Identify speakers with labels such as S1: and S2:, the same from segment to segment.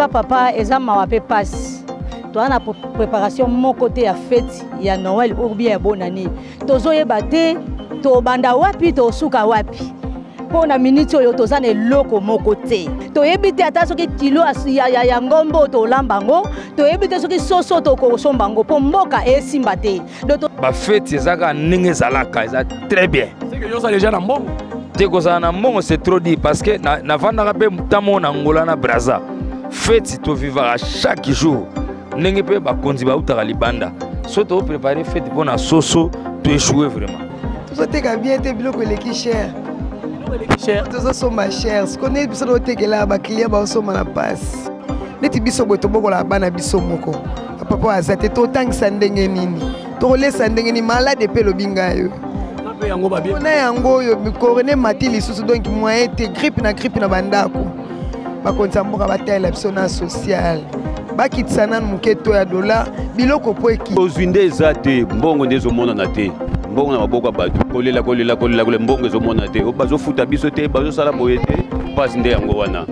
S1: papa, eza mawa pe pasi. Toza na préparation moko te ya fête ya Noël ou bien ya bonne année. Tozoyeba te tobanda wapi tosuka wapi. Mpo na miniti oyo toza na eloko moko te. Toyebi te ata soki kilo ya ngombo tolamba yango, toyebi te soki soso tokosomba yango mpo mboka esimba te.
S2: Ba fête eza kaka ndenge ezalaka, eza très bien.
S3: C'est que yo oza déjà na mbongo?
S2: Te, kozala na mbongo c'est trop dit parce que navandaka mpe ntango na Angola na Brazza. Fête tovivaka chaque jour. Ndenge mpe bakonzi bautaka libanda. So toprépare fête mpo na soso, toéchoué vraiment.
S4: Tozoteka bien te, biloko eleki cher. Tozosomba cher. Sikoyo nde biso totekela baclient baosomba na pasi. Neti biso boye tobokolaka bana biso moko. Papa aza te, totangisa ndenge nini? Tokolesa ndenge nini? Malade mpe elobi ngai oyo. Na yango oyo corona emati lisusu, donc moyen te, grippe na grippe na bandako. Bakonzi ya mboka batalela biso na social, bakitisa nanu moke to ya dollar biloko po eki.
S5: Ozwi nde eza te, mbongo nde ezomonana te, mbongo na maboko ya bato, kolela kolela kolela kolela, mbongo ezomonana te, bazofuta biso te, bazosala boye te, mpasi nde yango wana.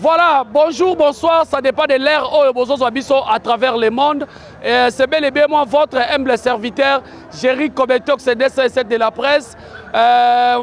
S3: Voilà, bonjour, bonsoir, ça dépend de l'heure oyo bozozwa biso à travers le monde. C'est bel et bien moi, votre humble serviteur, Jerry Kobetox, DCS de la presse.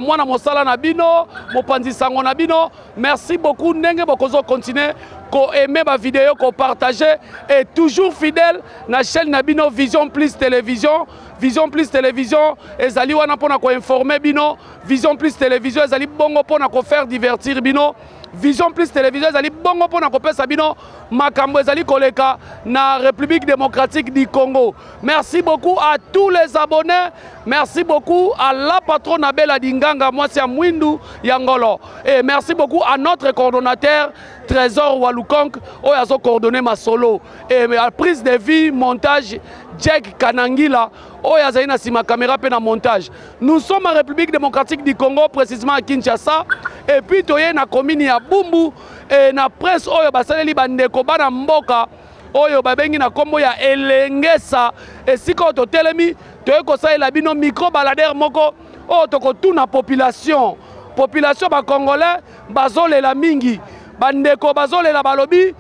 S3: Moi, na mosala na bino, mopanzi sango na bino. Merci beaucoup, ndenge bokozo continuer ko aimer ma vidéo, ko partager et toujours fidèle na chaîne na bino Vision Plus Télévision. Vision Plus Télévision ezali wana pona ko informer bino. Vision Plus Télévision ezali bongo pona ko faire divertir bino. Vision Plus Télévision ezali bongo pona kopesa bino makambo ezali koleka na République démocratique du Congo. Merci beaucoup à tous les abonnés. Merci beaucoup à la patronne Abela Dinganga, mwasi ya Mwindu ya Ngolo. Et merci beaucoup à notre coordonnateur Trésor Walukonk oyo azo coordonner masolo. Et à prise de vie, montage Jack Kanangila oyo azali na sima caméra pe na montage. Nous sommes en République démocratique du Congo, précisément à Kinshasa. Et puis toye na commune ya Bumbu et na presse oyo basaleli bandeko bana mboka oyo babengi na kombo ya Elengesa. Esika oyo totelemi toye kosalela bino micro baladeur moko oyo tokotuna population. Population ba congolais bazolela mingi, bandeko bazolela balobi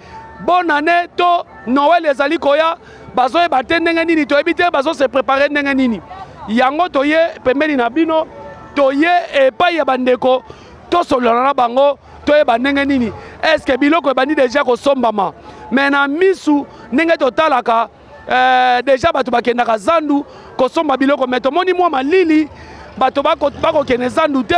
S3: bonne année to Noël ezali koya, bazoyeba te ndenge nini, toyebi te bazo se préparer ndenge nini. Yango toye pembeni na bino, toye epai ya bandeko, tosolola na bango, toyeba ndenge nini. Est-ce que biloko ebandi déjà kosombama? Mais na misu ndenge totalaka, déjà bato bakendaka zandu kosomba biloko, mais tomoni mwa malili, bato bakokende zandu te,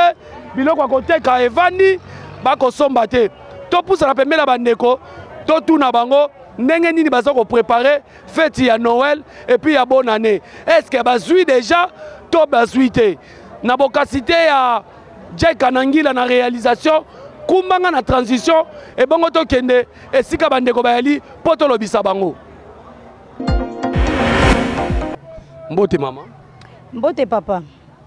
S3: biloko ya koteka evandi, bakosomba te. Topusana pembeni ya bandeko, totuna bango ndenge nini baza kopréparer fête ya Noël et puis ya bonne année. Est-ce que bazwi déjà to bazwi te? Na bokasi te ya Jack Kanangila na réalisation, kumbanga na transition, ebongo tokende esika bandeko bayali po tolobisa bango. Mbote mama.
S1: Mbote papa.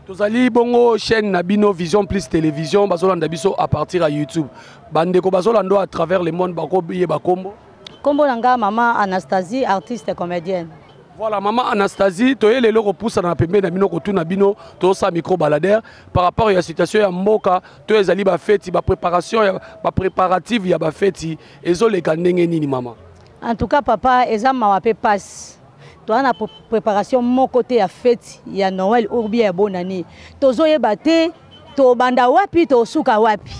S3: Tozali bongo chaîne na bino Vision Plus Télévision, bazolanda biso à partir ya YouTube. Bandeko bazolanda à travers le monde, bakoyeba kombo.
S1: Kombo na nga mama Anastasie, artiste et comédienne.
S3: Voilà, maman Anastasie, toye lelo kopusana na pembeni na bino kotuna bino tosa micro baladeur par rapport ya situation ya mboka, to ezali ba feti, ba préparation ya ba préparative ya ba feti ezoleka ndenge nini mama?
S1: En tout cas papa, eza mawa pe passe. Toza na préparation moko te ya fête ya Noël ou bien ya bonne année. Tozoyeba te tobanda wapi tosuka wapi.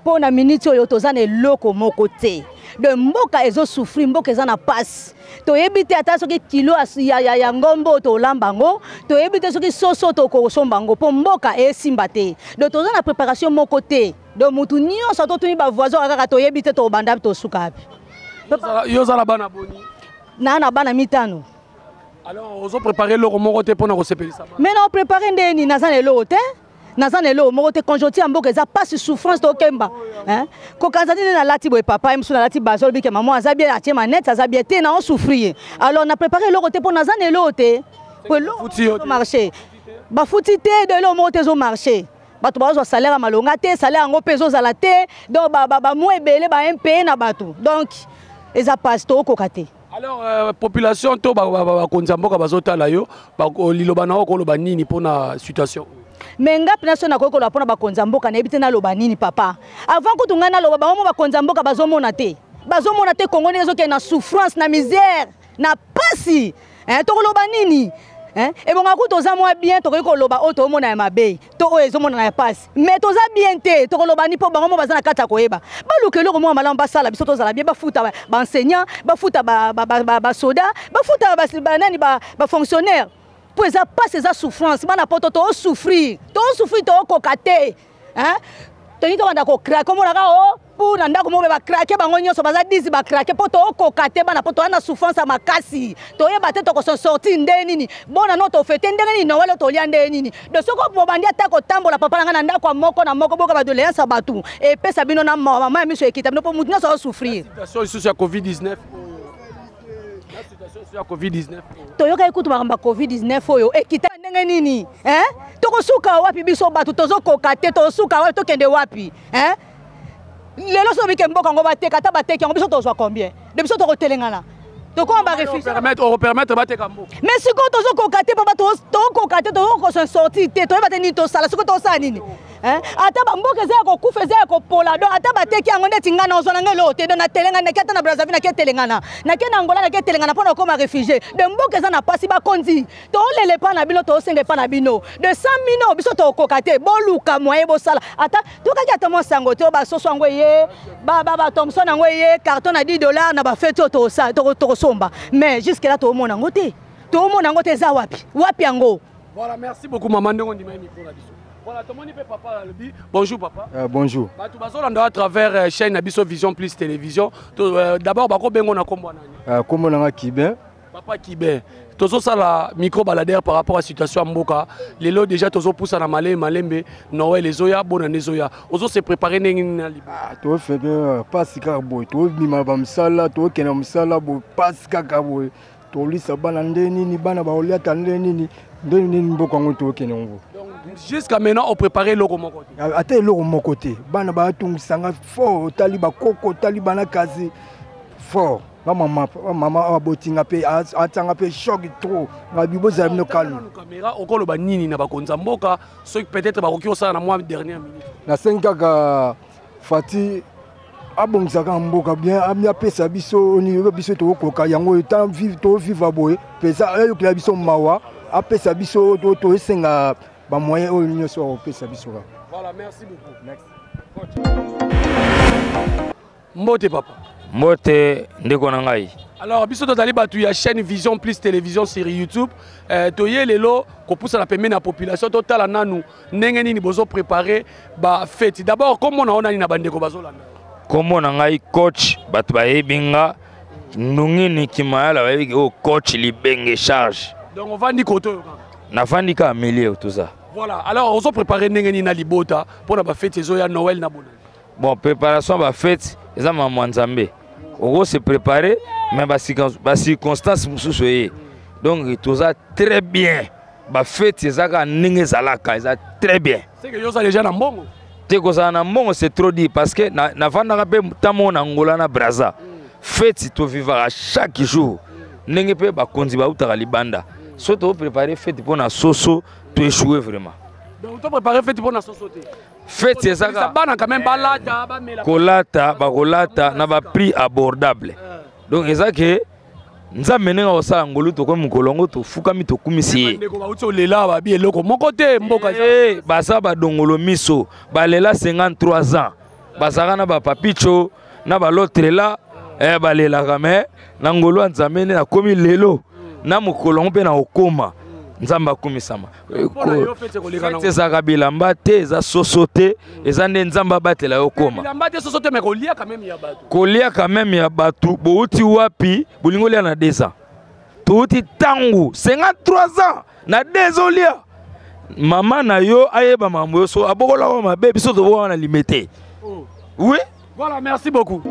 S1: Mpo na miniti oyo toza na eloko moko te. De mboka ezo souffrir, mboka eza na passe. Toyebi te ata soki kilo ya ngombo tolamba yango, toyebi te soki soso tokosomba yango mpo mboka esimba te. Donc toza na préparation moko te. Donc mutu nyonso totuni ba voisin kaka toyebi te tobanda wapi tosuka wapi.
S3: Yo oza na bana boni?
S1: Na bana mitano.
S3: Alors ozo préparer eloko moko te mpona kosepelisa bana?
S1: Mais na préparer nde nini? Naza na eloko te. Naza na eloko moko te. Conjoncture ya mboka eza pasi, souffrance tokemba. Hein? Kokanza nini nalati boye papa, ye mosusu nalati bazo, alobi ke maman aza bien, atie manette, aza bien te, na osouffrir. Alors na préparer eloko te mpo naza na eloko te. Po eloko
S3: Bafuti yo te.
S1: marché. Bafuti te, de eloko moko te ezo marché. Bato bazwa salaire ya malonga te, salaire yango mpe ezozala te. Donc ba mois ebele ba impayé na bato. Donc eza pasi, tokokoka te.
S3: Alors population to bakonzi ya mboka bazotala yo, liloba na yo koloba nini mpona situation?
S1: Mais nga mpena so nakoki koloba mpona bakonzi ya mboka, nayebi te naloba nini, papa. Avant kutu ngai naloba, bango mo bakonzi ya mboka bazomona te, bazomona te Kongo ndenge ezokende na souffrance, na misère, na pasi. Eh, tokoloba nini? Eh, ebonga kutu toza mwa bien, tokoki koloba oyo toomona ya mabe to oyo ezomonana ya pasi, mais toza bien te. Tokoloba ni mpo bango mo baza na kati ya koyeba. Baluka eloko moko malamu basala, biso tozala bien. Bafuta baenseignant, bafuta basoda, bafuta banani, bafonctionnaire, mpo eza pasi, eza souffrance. Bana poto toosouffrir, toosouffrir, tookoka te. Tolingi tobanda kocraquer, omonaka o mpo na ndako moko bacraquer, bango nyonso baza 10 bacraquer, mpo tookoka te. Bana mpo toya na souffrance ya makasi, toyeba te tokoson sortir nde nini. Bona no tofêter ndenge nini Noël? Tolia nde nini? De soki bobandi ata kotambola, papa na ngai, na ndako ya moko na moko, boka badoléance ya bato epesa bino na mama ya miso ekita bino, mpo motu nyonso azosouffrir.
S3: Situation lisusu ya COVID-19, situation ya COVID-19.
S1: Toyokaki kutu makambo ya COVID-19 oyo ekita ndenge nini? Tokosuka wapi? Biso bato tozokoka te, tokosuka wapi? Tokende wapi? Lelo so obike mboka yango, bateka, ata bateki yango, biso tozwa combien de? Biso tokotelengana, tokoma baréfugié.
S3: Okopermettre bateka mboka?
S1: Mais sikoyo tozokoka te, papa, tokoka te, tozokoka sortir te, toyeba te nini tosala. Sikoyo tosala nini? Ata bamboka eza ya kokufa, eza ya kopola. Donc ata bateki yango, ndeti ngai na ozwa na ngai eloko te. Donc natelengana, nake ata na Brazzaville, nake telengana, nake na Angola, nake telengana mpo na okoma réfugié. De mboka eza na pasi. Bakonzi, tolela epa na bino, tosenga epa na bino de 100 mino. Biso tokoka te, boluka moyen bosala. Ata tokaki ata mwa sango te, basoso yango eye, bathomson yango eye, carton na 10 $ na bafêtes oyo tokosomba, mais jusque là toomona yango te, toomona yango te. Eza wapi? Wapi yango?
S3: Voilà, merci beaucoup mama, ndenge ondima ye micro na biso. Voilà, tomoni mpe papa alobi bonjour, papa.
S6: Bonjour.
S3: Bato bazolanda à travers chaîne na biso Vision Plus Télévision. D'abord bakobengo na kombo nani?
S6: Kombo nanga Kibin.
S3: Papa Kibin, tozosala micro baladeur par rapport à situation ya mboka lelo. Déjà tozopusana malembe malembe, Noël ezoya, bonane ezoya. Ozose préparer ndenge nini na libo?
S6: Ah, tofete pasi kaka boye, tobima bamosala, tokende mosala boye, pasi kaka boye. Tolisa bana nde nini? Bana baoliata nde nini? Nde nini mboka yango tokende yango?
S3: Jusqu'à maintenant opréparé eloko moko te?
S6: Ata eloko moko te. Bana batungisanga fort. Otali bakoko, otali bana kasi fort. Nga mama, mama abotinga mpe atianga mpe choc trop. Nga bozala bino calme.
S3: Caméra, okoloba nini na bakonzi ya mboka, soki peut-être bakoki kosala na mwa dernière minute?
S6: Nasengi kaka Fati abongisaka mboka bien, apesa biso oni biso tokokoka yango. Tovivre boye mpenza, ayokela biso mawa, apesa biso. Toesenga bamoyen oyo nyonso akopesa biso kaka.
S3: Voilà, merci beaucoup. Merci. Mbote papa.
S2: Mbote ndeko na ngai.
S3: Alors biso tozali bato ya chaîne Vision Plus Télévision sur YouTube. Toye lelo kopusana pembeni ya population, totala nanu ndenge nini bozopréparer bafêtes. D'abord, kombo na yo nani na bandeko bazolanda?
S2: Kombo na ngai coach, bato bayebi nga Ndungini Kimayala, bayebi oyo coach Libenge Charge.
S3: Donc ovandi kote oyo kaka?
S2: Navandi kaka milieu, toza.
S3: Voilà, alors ozopréparer ndenge nini na libota mpona bafêtes ezoya, Noël na bonane?
S2: Bon, préparation ya bafêtes eza makambo ya Nzambe. Okose préparer, mais bacirconstance mosusu eye. Donc toza très bien, bafêtes eza kaka ndenge ezalaka, eza très bien.
S3: C'est que yo oza déjà na mbongo?
S2: Te, kozala na mbongo, c'est trop dit, parce que navandaka mpe ntango na Angola, na Braza, fête tovivaka chaque jour, ndenge mpe bakonzi bautaka libanda. So topréparer fête mpo na soso, toéchoué vraiment.
S3: Donc topréparer fête mpo na soso te?
S2: Fête ezaka
S3: bana quand même balata, bamela.
S2: Kolata, bakolata na baprix abordable. Donc eza ke Nzambe ndenge akosala ngolu, tokomi mokolo yango, tofukami, tokumisi ye.
S3: Ndeko bauti olela, babi eloko moko te, mboka.
S2: Baza badongolo miso, balela 53 ans, bazalaka na bapapicho na balotrela, balelaka. Mais na ngolu ya Nzambe nde nakomi lelo na mokolo yango mpe na kokóma. Nzambe akumisama. Fête ezalaka bilamba te, eza soso te, eza nde Nzambe abatela yo koma.
S3: Bilamba te, soso te, mais kolia quand même ya bato.
S2: Kolia quand même ya bato. Bouti wapi? Bolingi olia na 2 ans? Touti ntango 53 ans na 2 olia. Mama na yo ayeba mambo yo so abokolaka mabe, biso toboka na limete. Oui.
S3: Voilà, merci beaucoup.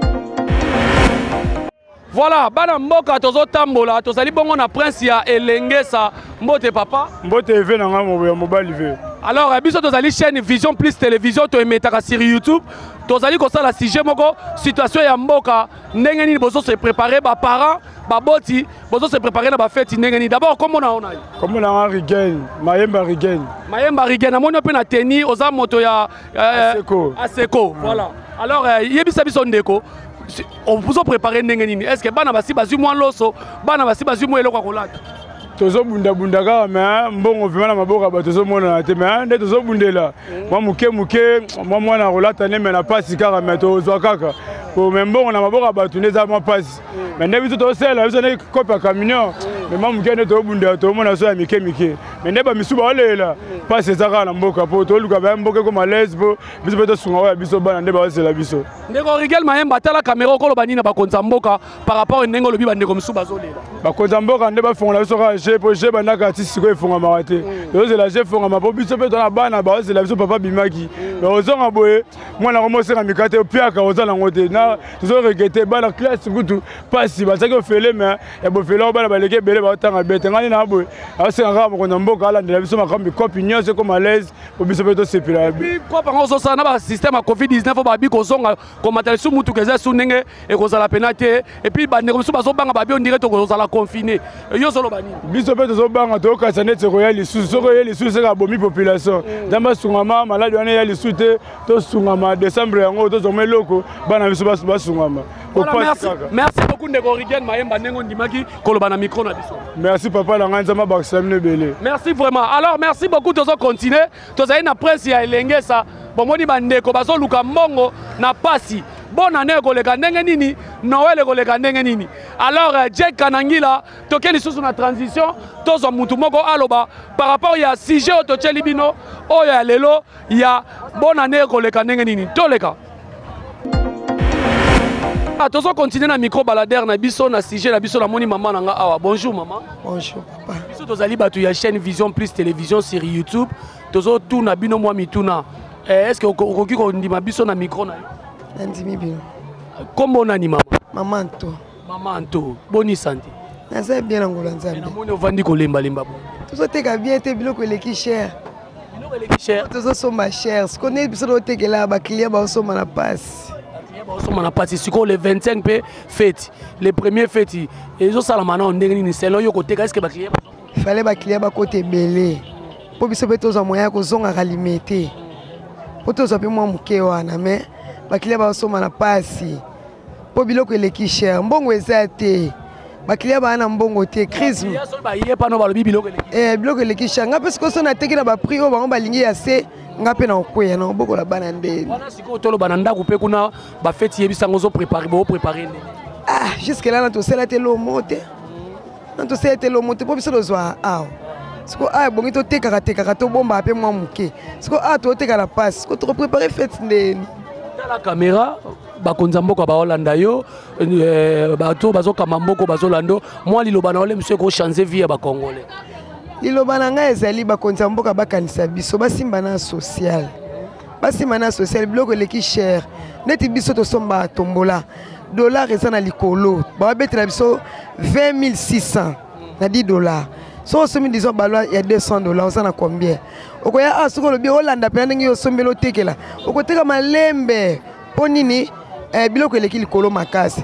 S3: Voilà, bana mboka, tozotambola, tozali bongo na prince ya Elengesa. Mbote papa.
S6: Mbote eve na ngai ya mobali ve.
S3: Alors eh, biso tozali chaîne Vision Plus Télévision, toemetaka sur YouTube. Tozali kosala sujet moko, situation ya mboka, ndenge nini bozo se préparer, ba parents, baboti, bozo se préparer na ba fête ndenge nini. D'abord kombo na ona yo?
S7: Kombo na nga Rigen, Mayemba Rigen.
S3: Mayemba Rigen, namoni yo mpe na teni, oza moto ya
S7: eh, Aseko.
S3: Aseko, voilà. Alors eh, yebisa biso ndeko, ozo préparer ndenge nini? Est-ce que bana basi bazwi mwa loso, bana basi bazwi mwa eloko ya kolata?
S7: Tozobundabunda kaka, me mbongo vraimen na maboko ya bato tozomonana te, me nde tozobundela mwa moke moke, mwa mwana akolata nde, me na mpasi kaka, me tozwa kaka po me mbongo na maboko ya bato nde eza mwa mpasi. Me nde biso tosalela biso nde kope ya camion, me mwa moke nde tobundela, tomona so ya mike mike, me nde bamisu baolela mpasi eza kaka na mboka, po toluka baya mboka ekoma laise, po biso mpe tosunga oyo ya biso bana nde baozela biso.
S3: Ndeko Rigel Mayemba, tala kamera, okoloba nini na bakonzi ya mboka par rapport ndenge olobi bandeko mosusu bazolela?
S7: Bakonzi ya mboka nde bafongola biso kaka je, po je bandaka ti sikoyo efongamaka te. Tozozela je efongama, po biso mpe tona bana baozela biso. Papa bimaki, me ozonga boye, mwana yango mosenga mikate, opiaka oza nango te. Na tozoregrete bana classe kutu mpasi bazalaki ofele, me ya bofele oyo bana baleki ebele baotanga bete. Ngai na boye aosenga kaka mokonzi ya mboka alandela biso makambo, kopi nyonso ekoma laise, po biso mpe tosepela.
S3: Kope yango ozosala na basystème ya COVID-19 oyo babi kozonga komata lisusu mutuka eza su ndenge ekozala pena te. Et puis bandeko mosusu bazobanga, babi ondire tokozala confiné. Yo ozoloba nini?
S7: Biso mpe tozobanga, toyokasa neti ekoya lisusu. Soki oye lisusu, seka abomi population. Nzambe asungama, maladi wana eya lisusu te, tosungama décembre yango, tozwama eloko, bana biso basungama.
S3: Voilà, merci, merci beaucoup ndeko Rigen Mayemba, ndenge ondimaki koloba na micro na biso.
S7: Merci papa na ngai, Nzambe abakisela bino ebele.
S3: Merci vraiment. Alors merci beaucoup, tozo continuer. Tozali na presse ya Elengesa. Bomoni bandeko bazoluka mbongo na pasi. Bonne année ekoleka ndenge nini? Noël ekoleka ndenge nini? Alors euh, Jack Kanangila, toke lisusu na transition, tozwa mutu moko aloba par rapport ya sujet oyo totyeli bino oyo ya lelo ya bonne année ekoleka ndenge nini. Toleka. Ah, tozo continuer na micro baladeur na biso, na sujet na biso. Namoni mama na nga awa. Bonjour mama.
S4: Bonjour papa.
S3: Biso tozali bato ya chaîne Vision Plus Télévision sur YouTube. Tozotuna bino mwa mituna. Eh, est ce que okoki kondima biso na micro na yo?
S4: Nandimi bino.
S3: Kombo nani mama?
S4: Mama Nto.
S3: Mama Nto, boni santé?
S4: Naza bien na ngolo ya Nzambe.
S3: Namoni ovandi kolembalemba bo.
S4: Tozoteka bien te, biloko eleki cher.
S3: Biloko eleki cher.
S4: Tozosomba cher, sikoyo nde biso totekela baclient baosomba na pasi.
S3: Baosomba na pasi. Sikoyo le 25 mpe feti, le premier feti ezosalama nao ndenge nini selon yo koteka? Est ce que baclient?
S4: Fallait baclient bakota ebele, mpo biso mpe tozwa moyen ya kozongaka limete, mpo tozwa mpe mwa moke wana. Mais baclient baosomba na pasi, mpo biloko eleki cher, mbongo eza te, baclient baa na mbongo te, crise.
S3: Baye pano balobi biloko eleki.
S4: Eh, biloko eleki cher. Nga mpe sikoyo so nateki na baprix oyo bango balingi ya se, nga mpe na kokweya na kobokola bana ndeni.
S3: Wana sikoyo toloba na ndako mpe kuna bafeti, yebisango ozoprépare, booprépare ndenge?
S4: Ah, jusque là na tosala te lomo te, na tosala te lomo te, mpo biso tozwa awa. Sikoyo awa ebongi totekaka tekaka, tobombaka mpe mwa moke. Sikoyo awa toteka na pasi, sikoyo tokoprépare fete ndeni?
S3: Tala caméra, bakonzi ya mboka baolanda yo, eh, bato bazokamba mboka bazolanda yo. Mwa liloba na ole mosu ekochange vie ya bacongolais.
S4: Liloba na ngai ezali, bakonzi ya mboka bakanisa biso, basimba na social, basimba na social. Biloko eleki cher, neti biso tosombaka tombola, dollar eza na likolo, babetela biso 20 600 na 10 dollar. Soki osombi, disons, balwa ya 200 dollar, oza na combien? Okoya awa, soki olobi olanda mpena ndenge yo osombeli, otekela, okoteka malembe. Mpo nini? Eh, biloko eleki likolo makasi.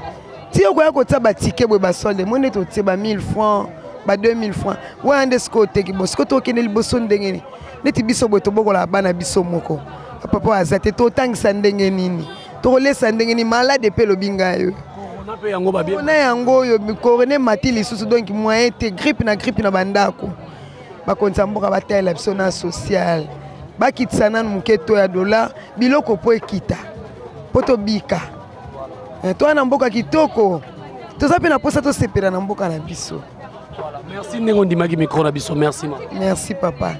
S4: Ti okoya kotia batike boye, basolde mo nde totie ba 1000 francs, ba 2000 francs wana nde sikoyo oteki bo. Sikoyo tokende liboso ndenge nini? Neti biso boye tobokolaka bana biso moko, papa aza te, totangisa ndenge nini? Tokolesa ndenge nini? Malade mpe elobi ngai oyo
S3: Corona mpe yango babie.
S4: Na yango oyo corona emati lisusu, donc moyen te, grippe na grippe na bandako. Bakonzi ya mboka batalela biso na social, bakitisa nanu moke to ya dollar, biloko mpo ekita, mpo tobika. Eh, toya na mboka kitoko, toza mpe na mposa tosepela na mboka na biso.
S3: Voilà, merci ndenge ondimaki micro na biso. Merci ma.
S4: Merci papa.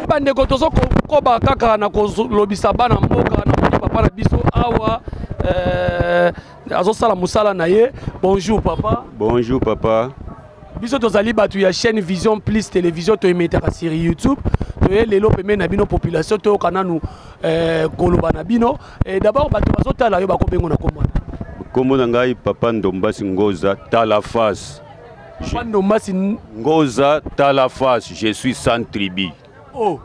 S3: Bandeko, tozokoba kaka na kolobisa bana mboka. Namoni papa na biso awa, euh, azosala mosala na ye. Bonjour papa.
S5: Bonjour papa.
S3: Biso tozali bato ya chaîne Vision Plus Télévision, toemetaka sur YouTube. Toye lelo pembeni na bino population, toyoka nanu eh, koloba na bino. Eh, d'abord bato bazotala yo, bakobengo na kombo?
S5: Nkombo na ngai papa Ndombasi Ngoza Tala Face.
S3: Ndombasi
S5: Ngoza tala face, je suis sans tribu.
S3: Oh,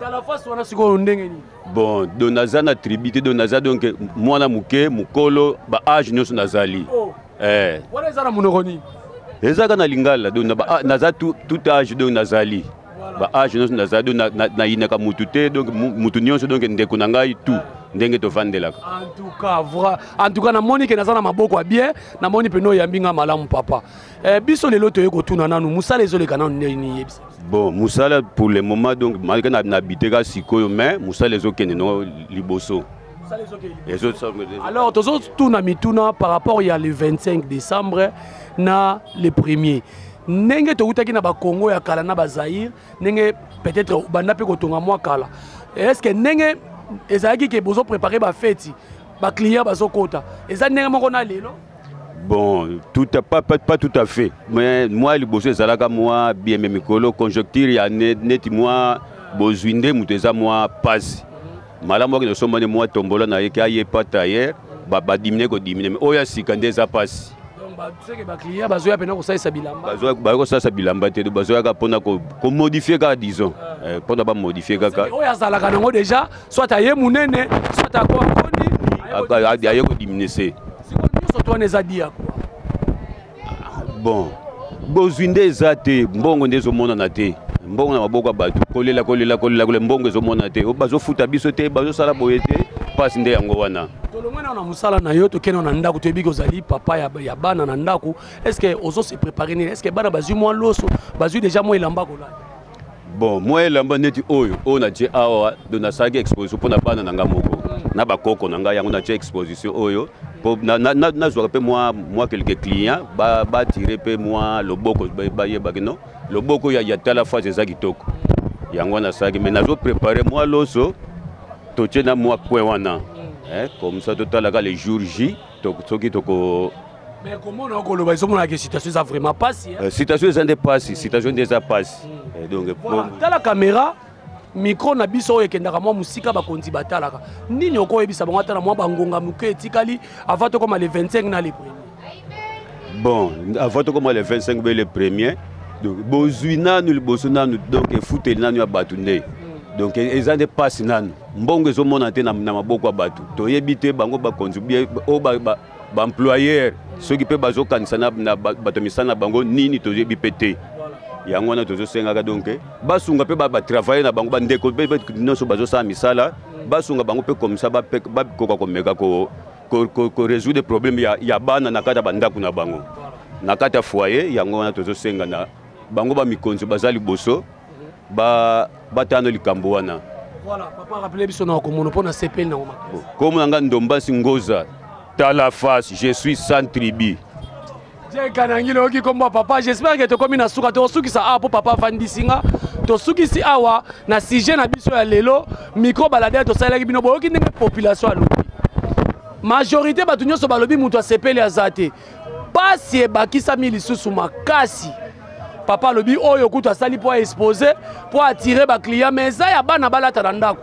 S3: tala face wana sikoyo ndenge nini?
S5: Bon, donc naza na tribu te, donc naza donc mwana moke, mokolo, ba âge nyonso nazali.
S3: Oh.
S5: Eh.
S3: Wana eza na monoko nini?
S5: Eza kaka na lingala, donc na ba, naza tout, tout âge donc nazali. Ba âge nyonso nazali, donc nayinaka mutu te, donc mutu nyonso donc ndeko na ngai tout. Ndenge tovandelaka.
S3: En tout cas, vrai. En tout cas, namoni ke naza na maboko ya bien, namoni peno oyambi nga malamu papa. Eh, biso lelo toye kotuna nanu mosala ezoleka nanu ndenge nini, yebisa.
S5: Bon, mosala pour le moment donc malgré na habité ka sikoyo, mais mosala ezokende no liboso.
S3: Alors tozotuna mituna par rapport ya le 25 décembre na le premier, ndenge towutaki na bakongo ya kala na bazaire, ndenge peut-être banda mpe kotonga mwa kala, est ce que ndenge ezalaki ke bozoprépare bafeti, baclient bazokota, eza ndenge moko na lelo?
S5: Bon, tout à, pas, pas, pas tout à fait. Mais moi, liboso ezalaka mwa bien, mais mikolo conjoncture ya neti mwa bozwi nde moto eza mwa pasi. Malamu akende osomba nde mwa tombola na ye ke aye pa tailleur, badimine kodimine, mais oyo ya sika nde eza pasi.
S3: Donc seke baclient bazoya mpena kosalisa bilamba?
S5: Bazoya kosalisa bilamba te, bazoyaka mpona komodifie kaka, disons mpona bamodifie kaka.
S3: Oyo azalaka nango déjà, soit aye monene, soit ako akoni.
S5: Aye kodimine se.
S3: Sikoyo nyonso to wana eza dia kwa?
S5: Bon, bozwi nde eza te, mbongo nde ezomonana te, mbongo na maboko ya bato, kolela kolela kolela kolela, mbongo ezomonana te, bazofuta biso te, bazosala boye te, mpasi nde yango wana.
S3: Tolongwe nano na mosala na yo, tokende na ndako. Toyebi ke ozali papa ya bana na ndako. Est ce que ozo se préparer nini? Est ce que bana bazwi mwa loso, bazwi déjà mwa elamba kolata?
S5: Bon, mwa elamba neti oyo oyo natie awa, donc nasalaki exposition mpo na bana na nga moko na bakoko na ngai, yango natie exposition oyo mpo nazwaka mpe mwa quelques clients, batire mpe mwa loboko, bayebaki no loboko ya tala face eza kitoko, yango wana nasalaki. Mais nazoprépare mwa loso, totie na mwa coin wana, comme ça totalaka le jour J soki toko.
S3: Mais komona okoloba, ezomonaka situation eza vraiment pasi.
S5: Situation eza nde pasi, situation nde eza pasi. Donc
S3: voilà, tala caméra, micro na biso oyo ekendaka mwa mosika, bakonzi batalaka nini, okoyebisa bango ata na mwa bangonga moke etikali avant tokoma le 25 na le premier?
S5: Bon, avant tokoma le 25 be le premier, donc bozwi nanu liboso nanu, donc efuteli nanu ya bato nde, donc eza nde pasi nanu, mbongo ezomona te na maboko ya bato. Toyebi te bango bakonzi oyo baemployeur soki mpe bazokanisa na bato misala na bango nini, toyebi mpe te. Yango wana tozosengaka donc basunga mpe batravaille na bango, bandeko mpe nyonso bazosala misala, basunga bango mpe comme ça bakoka komeka korésoudre problème ya bana na kati ya bandako na bango, na kati ya foyer. Yango wana tozosenga na bango bamikonzi baza liboso batano likambo wana.
S3: Voilà, papa, rappelez biso na komono mpo na sepeli nango makasi.
S5: Komo na nga Ndombasi Ngoza tala face, je suis sans tribu.
S3: Kanangili, oyoki kombo ya papa. J'espère ke tokomi na suka, tokosukisa awa mpo papa avandisi nga. Tosukisi awa na sujet na biso ya lelo, micro baladeur tosalelaki bino. Boyoki ndenge population alobi, majorité bato nyonso balobi moto asepeli aza te, pasi ebakisami lisusu makasi. Papa alobi oyo kutu asali mpo aexpose, mpo atire baclient, mais eza ya bana balata na ndako.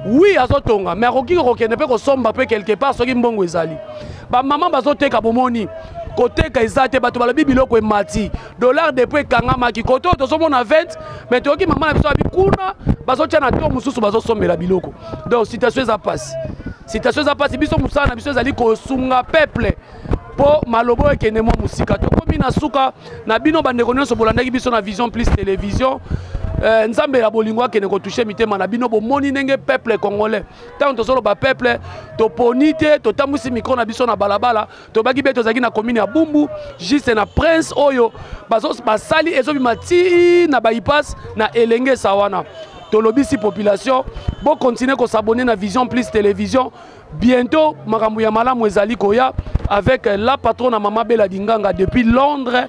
S3: Oui, azotonga, mais akoki kokende mpe kosomba mpe quelque part soki mbongo ezali. Bamama bazoteka, bomoni koteka eza te. Bato balobi biloko emati, dollar depuis ekangamaki kote oyo tozomona 20, mais toyoki mama na biso abi kuna bazotia na to mosusu bazosombela biloko. Donc situation eza pasi, situation eza pasi. Biso mosala na biso ezali kosunga peuple mpo maloba oyo ekende mwa mosika. Tokomi na suka na bino bandeko nyonso bolandaki biso na Vision Plus Télévision. Nzambe ya bolingo akende kotouche mitema na bino. Bomoni ndenge peuple congolais, ntango tozoloba peuple, toponi te, totambwisi micro na biso na balabala, tobaki be tozalaki na commune ya Bumbu, juste na prince oyo basali ezobima ti na bypass na Elengesa wana. Tolobisi population, bokontinue kosabone na Vision Plus Télévision. Bientôt makambo ya malamu ezali koya avec la patronne mama Bela Dinganga depuis Londres,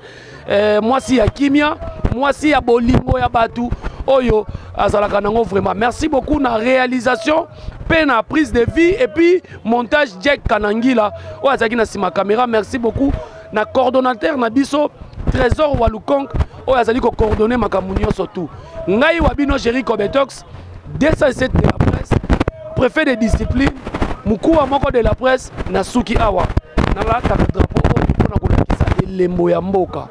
S3: mwasi ya kimia, mwasi ya bolingo ya bato oyo azalaka nango vraiment. Merci beaucoup na réalisation mpe na prise de vie et puis montage, Jack Kanangila oyo azalaki na nsima caméra. Merci beaucoup na coordonnateur na biso Trésor Walukonk oyo azali kocoordonne makambo nyonso tu. Ngai wa bino Géri Cobetox 207 de la presse, préfet de discipline, mokuwa moko de la presse. Nasuki awa, nalataka drapeau oyo mpona kolakisa elembo ya mboka.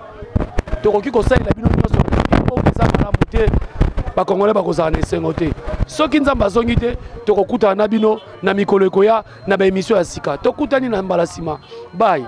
S3: Tokoki kosalela bino nyonso, mboka eza malamu te, bakongolais bakozala na esengo te. Soki Nzambe azongi te, tokokutana na bino na mikolo ekoya na baemission ya sika. Tokutani na mbala nsima. Bye.